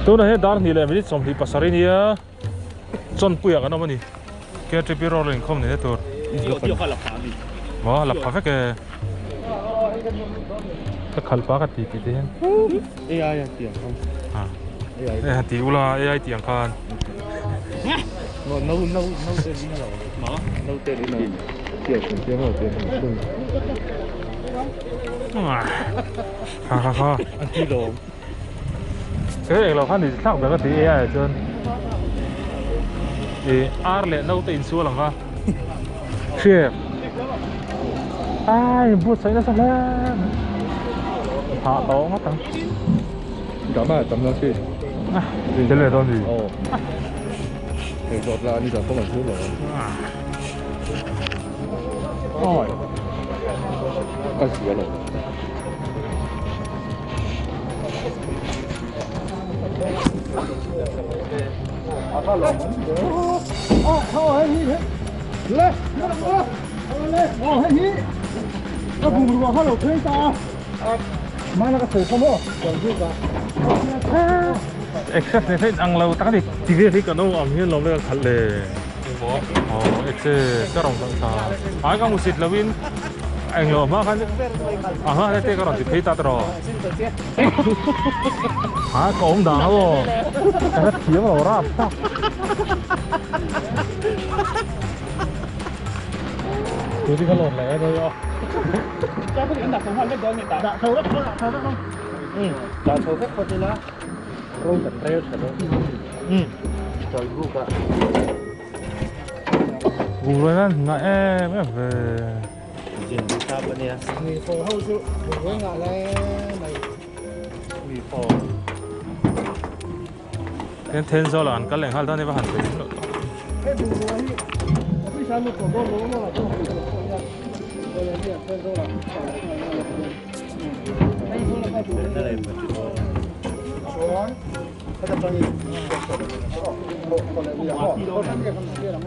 Tunah hian dar hnih leh minute 27 nia Chawnpuiah kan awm a ni. KTP road a inkhawm ni na tur. Maw la pha vek e. Ka khalh pa ka ti tih te hian. AI a ti ang khan. AI a ti ula AI ti ang khan. No no no no te rin lo. Maw? No te rin lo. Tiang tiang lo tiang. Ha ha ha. An ti lawm. He englo khan ni thlak ber ka ti AI ah chuan ih ar leh no te insual ang kha hriat ai buatsaih nasa hle mai hah tawh ngawt ang. Dama tam lo chi. Tel ve dawn ni. Aw. Hei zawt la ni zan pawh kan thur lo. Oi. Ka zia lo. Access nei theih ang lo tak a ni. Ti vel hi kan awm ang hian lawm le kan khalh le. Aw access ka rawn kalh ta. Ai ka hmusit lo in englo hma khan aha hete ka rawn ti phei ta tawh. Ha ka awm dang ho. Ka hre thiam lo rap tak. Tui ka lawm leh a dawi aw. Dah chho vek phawt ila ro kan rel tha dawn. Chawi buk a. Bungrua nan ngah em em ve. Zin duh tap a nia. Mi fo ho chu bungrua ngah le mai. Mi fo. Hian Thenzawl ah an kal leh nghal dawn eva han sawi loh tawh. Hei bungrua hi office ah lut tawh dawn lo maw chuan pui tawh pawh hian Thenzawl ah kal leh nghal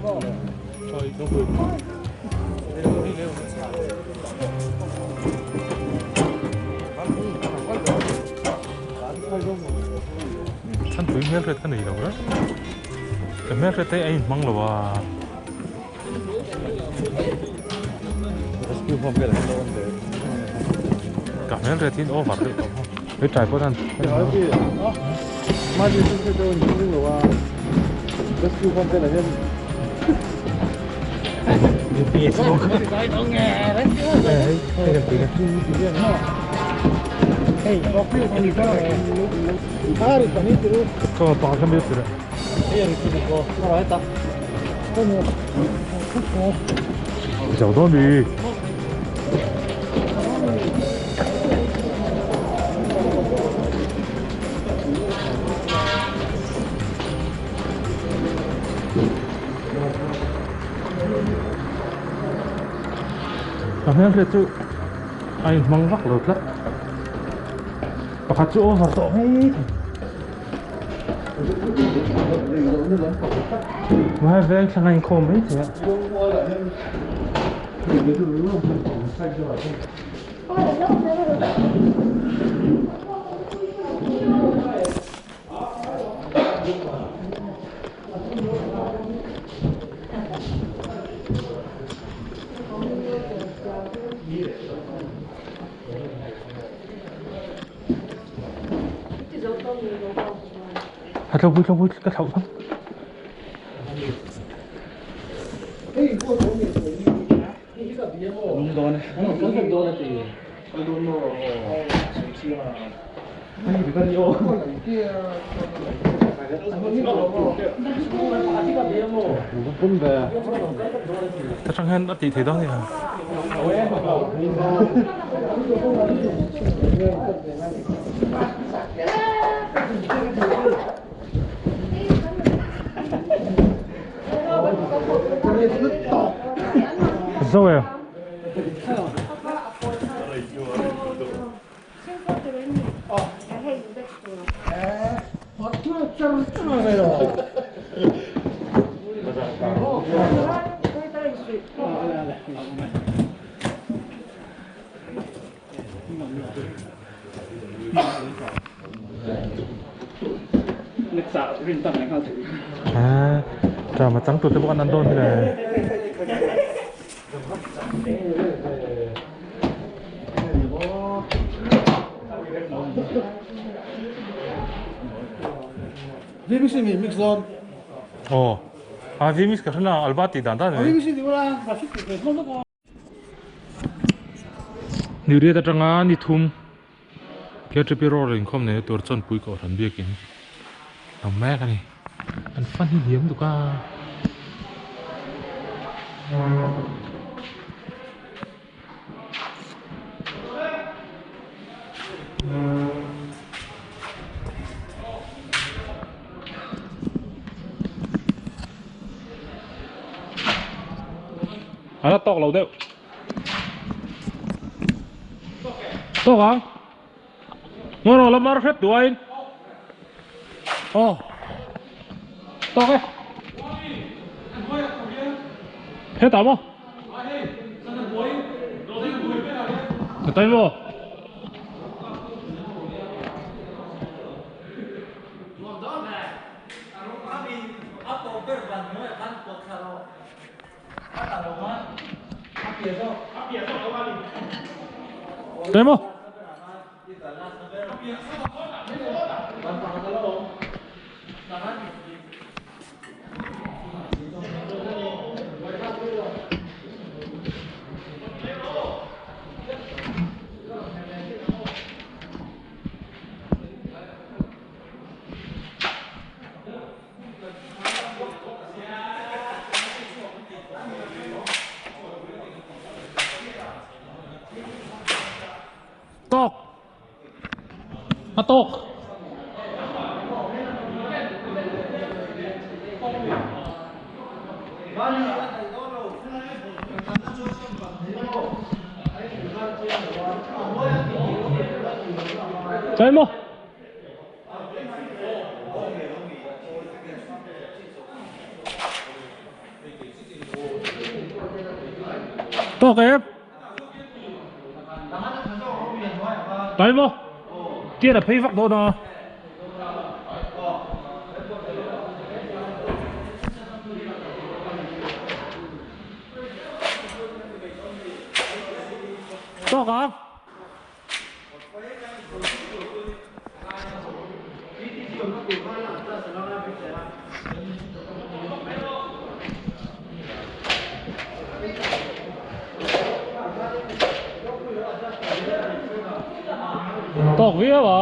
dawn a. Chhanpui hmelhriat ka nei lo reng. Ka hmelhriat te a inhmang lo a. Rescue home vel an lo awm ve. Ka hmelhriat hi an over deuh tawh maw. Hei tripod an. Rescue home vel ah hian. 小多米。A hmelhriat chu a inhmang vak lo tlat pakhat chu over tawh mai thei Mahse veng thleng a inkhawm mai thei a. A tlawpui tlawpui ka thlauh thang. Ta tang hian a tih theih dawn a ni a. Zo e. Ah, drama chang tur te pawh an an dawn hi le. VMix mi mix dawn. Aw, a VMix ka hre la Alba tih dan dan. VMix ni ula, ka hre tih ve dawn. Ni riat atanga ni thum KTP roar inkhawm neihna tur chawnpui kohhran biakin lo mek a ni. An fan hi liam duk a. A la tawk lo deuh. Tawk ang. Ngaw rawh la mar hret duaiin. Aw. Tawk e. Hetah maw? Ka tai maw? Tai maw? Tawk! A tawk! Chai maw? Tawk em? Tai maw? Tian a phei vak dawn a. Tawk ang. Tawk viau a.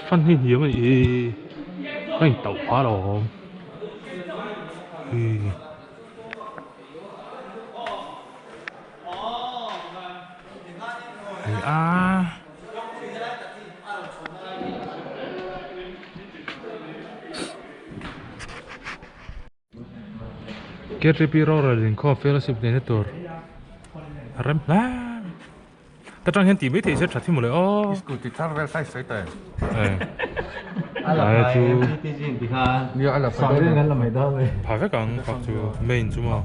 Fan hi hniam a ni e a in tauh phah alawm e. Hei a. KTP rorel inkhawm fellowship neihna tur a rem hle ta tang hian tih mai theih se tha thi mawle aw scooty thar vel sai sawi ta ai chu nia a la pha dawn pha vek ang pak chu main chu maw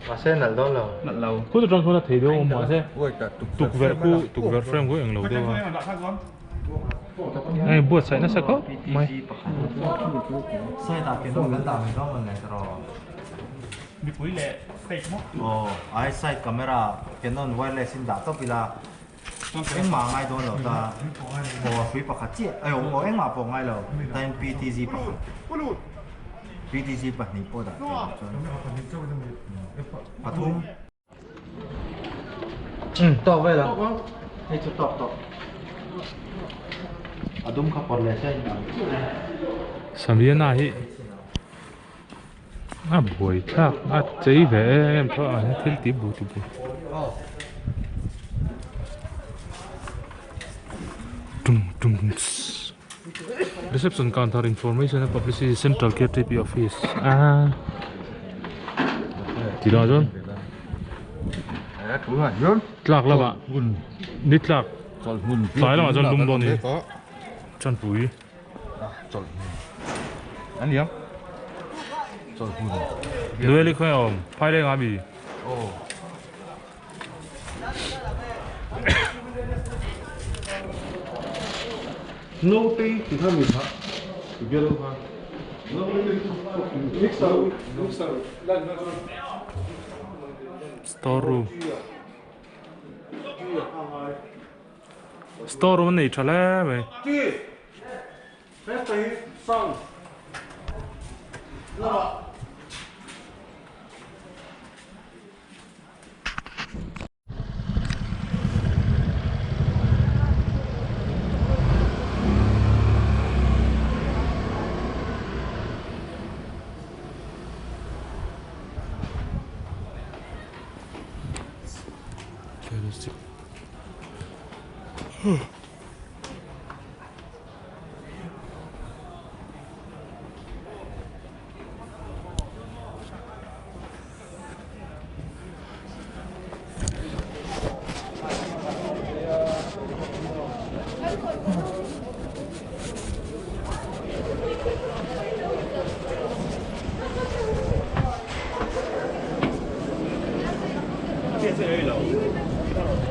mahse nalh dawn lo nalh lo khu ta tang khuan a thei deuh awm mahse tukverh khu tukverh frame khu englo deuh a. Hei buatsaih nasa khawp mai. Tawk vel a hei chu tawk tawk a dum kha pawt leh se a inang chiah e. Samiana hi a buai thlak a chei ve em em tho a thil ti bu ti bu. Tum tum Reception counter information and publicity central KTP office a ti dawn chuan tlak lamah ni tlak tlai lamah chuan lum dawn a ni chanpui. Noeli khawnge a awm? Phaileng ah mi? Naute ti kha mi kha i bial kha. Store room. Store room an nei tha hle mai.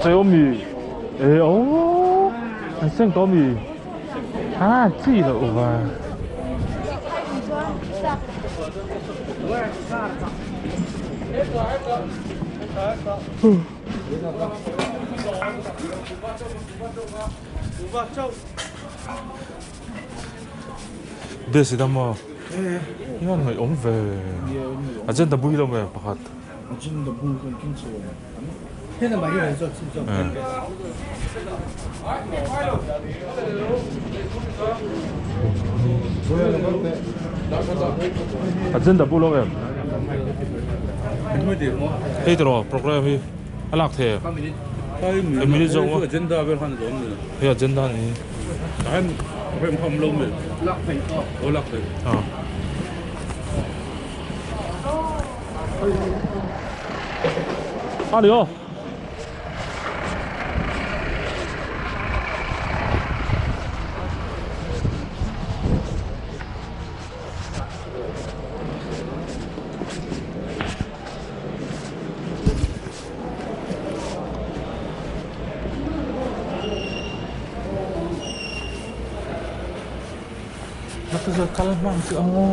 Chei mi e oh an seng tawh mi a chi loh va. Base dam a hian ngaih awm ve agenda bu hi lo nge pakhat agenda bu kan king chho Agenda bu lo em hei tiraw program hi a lak thei em minute zawk maw agenda vel khan a awm ni hei agenda ni rem khawm lo mi lak thei aw lak thei a ni aw. Kal hmang chu ang aw.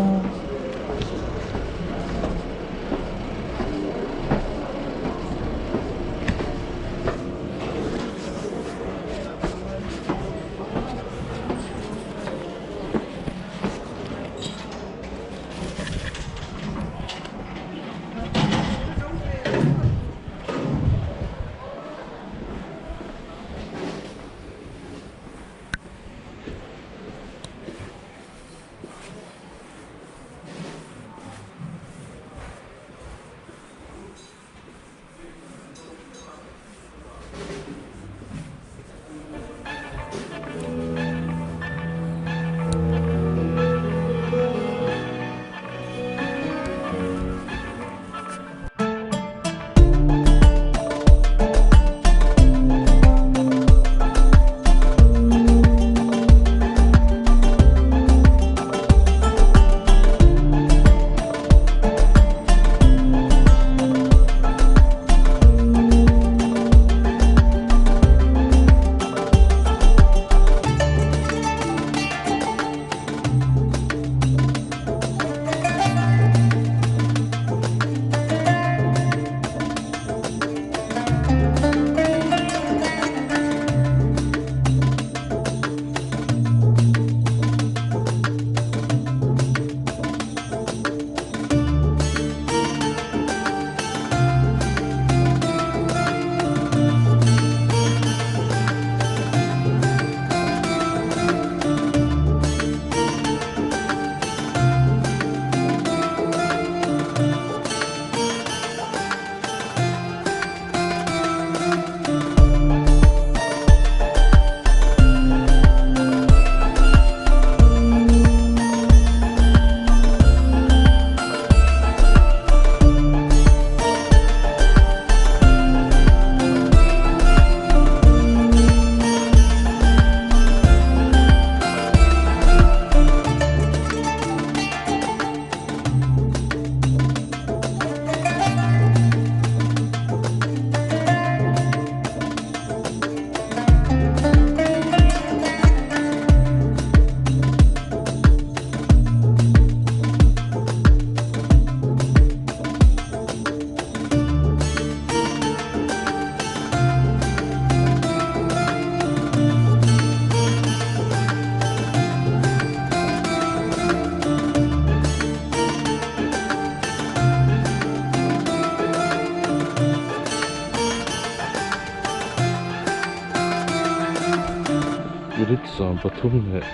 Minute 13 leh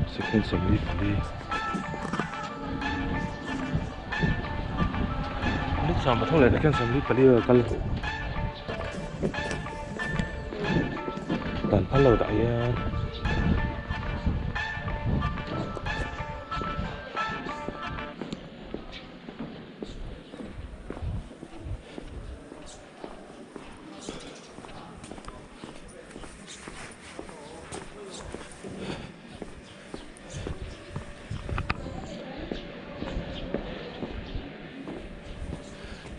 second 44. Minute 13 leh second 44 a kal dan phal lo dah hian.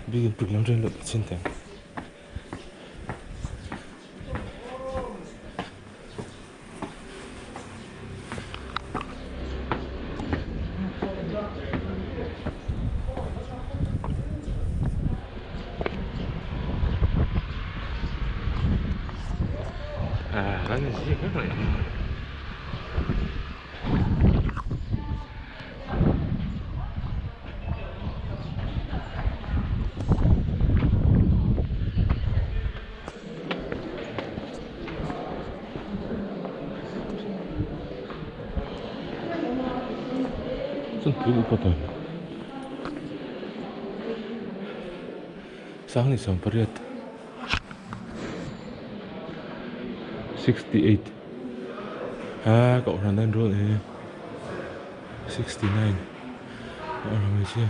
Bikin pik lam ṭhen loh chin teh ang. Sang 18 68 a cậu là nên rồi 69 gọi là người chưa.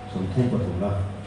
Sawmthum pathumna